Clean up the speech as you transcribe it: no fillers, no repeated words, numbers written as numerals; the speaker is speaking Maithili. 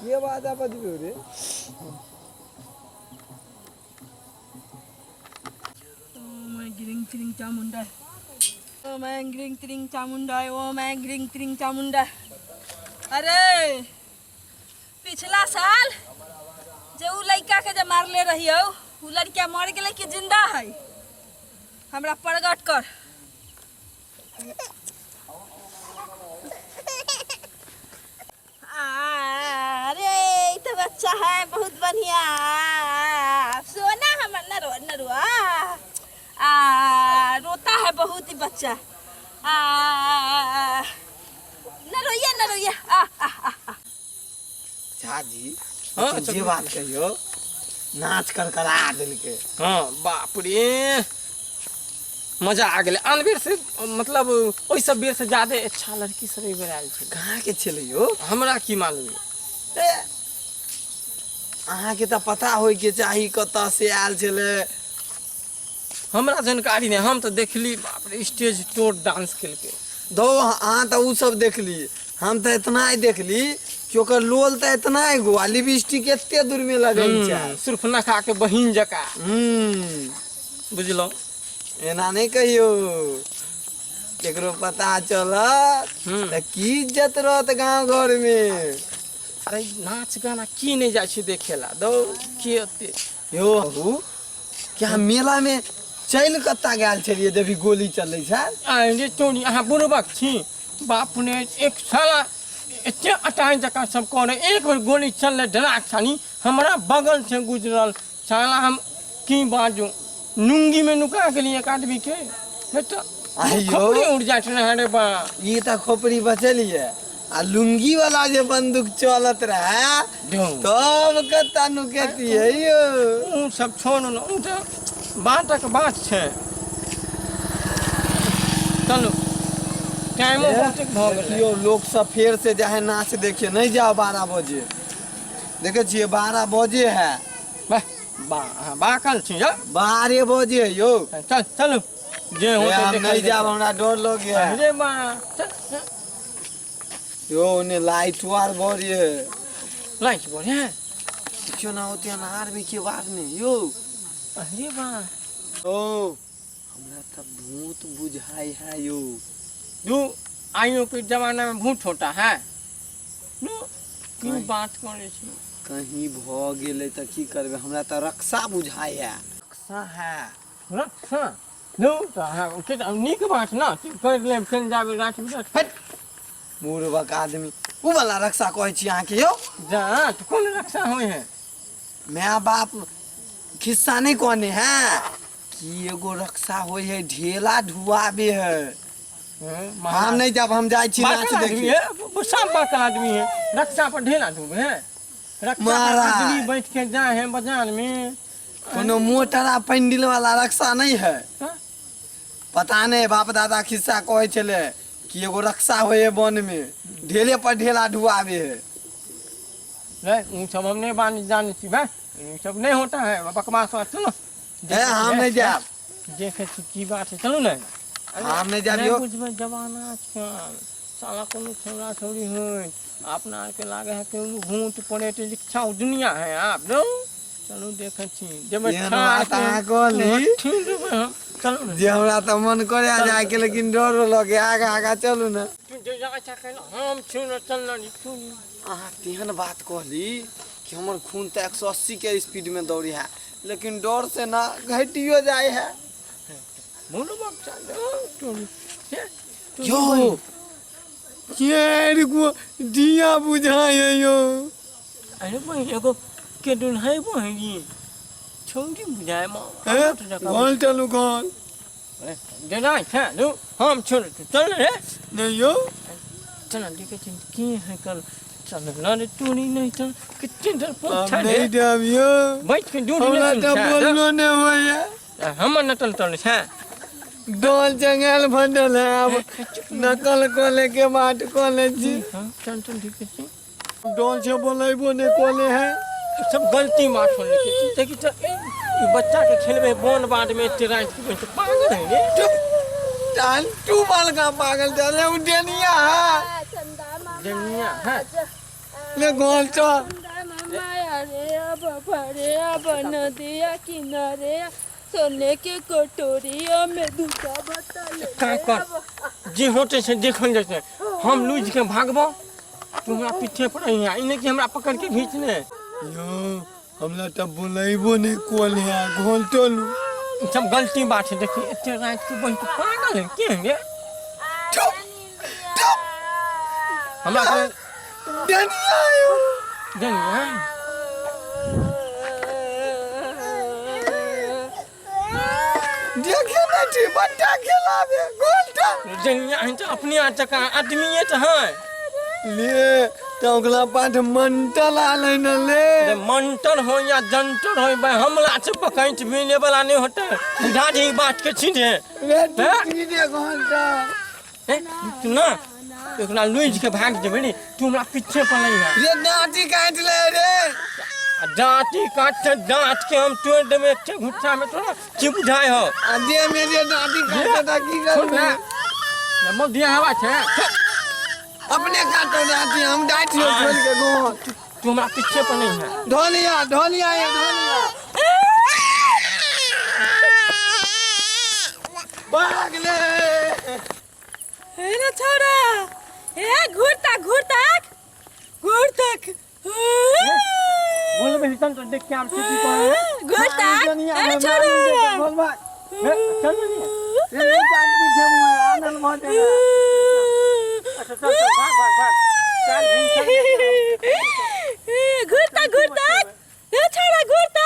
के बाजा बजबै रे? ओम ग्रीं त्रिंग चामुंडा, ओम ग्रीं त्रिंग चामुंडा, ओम ग्रीं त्रिंग चामुंडा। अरे पिछला साल जे उ लड़का के जे मारले रहियो, उ लड़का मर गेलै कि जिंदा है? हमरा प्रगट कर। अरे ई तो बच्चा है बहुत बढ़िया, सोना हमर नरुआ नरुआ। आ रोता है बहुत ही बच्चा। आ न रोइए न रोइए। आ आ आ आ। झाजी। हाँ, जे चलू। बात कहियो, नाच कर करा देलके। हाँ, बाप रे, मजा आ गेलै। आन बेर से मतलब ओहि सब बेर से ज्यादे अच्छा लड़की सब एहि बेर आयल छै। कहाँ के छलै यौ? हमरा की मालूम। ए, अहाँके तऽ पता होइके चाही कतऽ से आयल छलै। हमरा जानकारी नहि, हम तऽ देखली, बाप रे, स्टेज तोड़ डांस केलकै। दौ अहाँ तऽ ओ सब देखली, हम तऽ एतना ही देखली कि ओकर लोल तऽ एतना ही गो आ लिपस्टिक एते दूर में लगै छै। सिर्फ नखा के बहिन जकाँ। बुझलहुँ। एना नहि कहियौ, केकरो पता चलत तऽ की इज्जत रहत गाँव घर में। अरे नाच गाना की नहि जाइ छै देखे ला, दौ के ओते यौ हू क्या मेला में चलि कत्ता गेल छलियै जब ई गोली चलै छै? अरे तोरी, अहाँ बुड़बक छी। बाप ने, एक साला एते अटाइ जकाँ सब करे, एक बेर गोली चललै डराक छानी हमरा बगल से गुजरल, साला हम की बाजू, लुंगी में नुका गेली एक आदमी के, हे तऽ आइयो। खोपड़ी उड़ जाइत रहे रे बा। ई तऽ खोपड़ी बचलियै, आ लुंगी वाला जे बंदूक चलत रहे तब कत्ता नुकेतियै यौ? उ सब छोड़ू ने, उ तऽ बातक बात छै। चलू, टाइमो बहुते भऽ गेलै। देखियौ, लोक सब फेर से जाहे नाच देखे। नहीं जाओ, 12 बजे देखे छियै, 12 बजे है। वाह बा, अहाँ बाकल छी यौ। 12 बजे है यौ। चल चलू, जे ए, होतै हम देखल नहीं जाब, जेतै। हमरा डर लगे है। अरे बा, चल चल। यो ओने लाइट आर बड़ी है। लाइट बढ़िया है। देखियो ना, ओते अनार में के बात नहीं यो। अरे बा। ओ हमरा तऽ भूत बुझाई है यो। दू आइयो के जमाना में भूत होता है? दू की कहीं। बात करै छी? कहीं भऽ गेलै तऽ की करबै? हमरा तऽ रक्षा बुझाई है, रक्षा है। रक्षा दू तऽ अहाँ के तऽ नीक बात न कर लेब, चलि जाबै राति बिराति। हट मूर्खक आदमी, उ वाला रक्षा कहै छी अहाँके यौ। जा तऽ कोन रक्षा होइ है? माय बाप खिस्सा नहीं कहने है कि एगो रक्षा होइ है, ढेला ढुआबे है। हम नहीं जाब, हम जाइ छी नाच बाकल आदमी देखे। है वो, सब बाकल आदमी है। रक्षा पर ढेला ढूबे है? रक्षा पर महाराज। आदमी बैठ के जाए है बाजार में। कोनो मोटरा पंडिल वाला रक्षा नहीं है। हाँ? पता नहीं, बाप दादा खिस्सा कहै छलै कि एगो रक्षा होइ है वन में, ढेले पर ढेला ढुआबे है। नहीं, उ सब हम नहीं बानी जाने छी भाई, उ सब नहीं होता है, बकवास बात। चलो। ए, हम नहीं जाब। देखे छी की बात है, चलू ने। हम नहीं जाब नहीं यौ। बुझबै जमाना आजकल साला कोनो छौड़ा छौड़ी है, अपना आरके लागे है कि भूत प्रेत इच्छा दुनिया है। आप दो, चलू देखै छी जेबै। एहन ठाढ़ बात के अहाँ कहली। ठीक देबै हम, चलू ने। जे हमरा तऽ मन करे जाय के, लेकिन डर लगे। आगा आगा चलू ने। तू जे जा सकै न, हम छी ने, चल ने तू। अहाँ तेहन बात कहली कि हमर खून तऽ 180 के स्पीड में दौड़ी है, लेकिन डर से ना घटियो जाए है। बोलो बच्चा तू यो चारि गो दिया बुझाय यो। अरे बहिन, एगो के दुल्है बहिनी छौड़ी बुझाय माँ। घोल, चलू घोल। जेना छै लू, हम छोड़, चल रे। नहीं यो। चल, देखे छी की है कल, चल न रे तोरी, नहीं चल, कितने डर हम पोछा रे। नहीं जाब यो। बैठ के दूध। हमरा तऽ बोललो नहीं होइए। हमर नटल टल छै। डोल चंगेल भंडल है, अब नकल कऽ के बाट कऽ ले छी। हाँ, चल चल, ठीक है। डोल से बोलेबो नहीं कोले है। सब गलती बात सुन ले, देखी तो ई बच्चा के खेलबे बोन बाट में एते राति के, तो पागल है रे। टांटू बाल का पागल चले, उ डेनिया है। चंदा मामा। डेनिया है। आजा, ले गोल चल माया रे अब भरे अब नदिया किनारे सोने के कटोरिया में दूधा बता ले का कर जे होते से देखल जेतै हम लूझ के भागबो तू हमरा पीछे पड़ै है ई नहि कि हमरा पकड़ के घींच ले यो हमरा तऽ बोलैबो नहि कोल है गोल चलू ई सब गलती बात है देखी एते रात के बहिन के पागल है के है रे चुप चुप हमरा के डनिया आयो देनिया देखे नहीं छी बट्टा खेलाबे गोलटा देनिया है तऽ अपने आ जकाँ आदमीए तऽ है ले तऽ ओकरा पाठ मंटल आलै न ले रे मंटर हो या जंतर हो भाई हमला से पकैत मिले वाला नहीं होते दादी बात के सीधे रे टूटी दे घंटा ए, तू ना एकरा लुझ के भाग जेबै रे तू हमरा पीछे पड़ै है रे दाँती काटि ले रे आ दाँती काटते दाँत के हम तोड़ देबै एते गुस्सा में तोरा की बुझाय हो आ दे में रे दाँती काटते तऽ की सुन करबै ना नमो दिया हवा छै अपने काटो दाँती हम डाँटियो खोल के गोर तू हमरा पीछे पड़ै है ढोलिया ढोलिया ये ढोलिया भाग ले हे रे छोरा हे घूर तक घूर तक घूर तक बोलबै तन तो देख के आब छी की कहै घूर तक अरे छोरा बोल भाग हे चल ने रे नहीं काटती थे मुँह आनंद भऽ जाएगा अच्छा चल चल भाग भाग भाग चल हिंसा घूर तक घूर तक हे छोरा घूर तक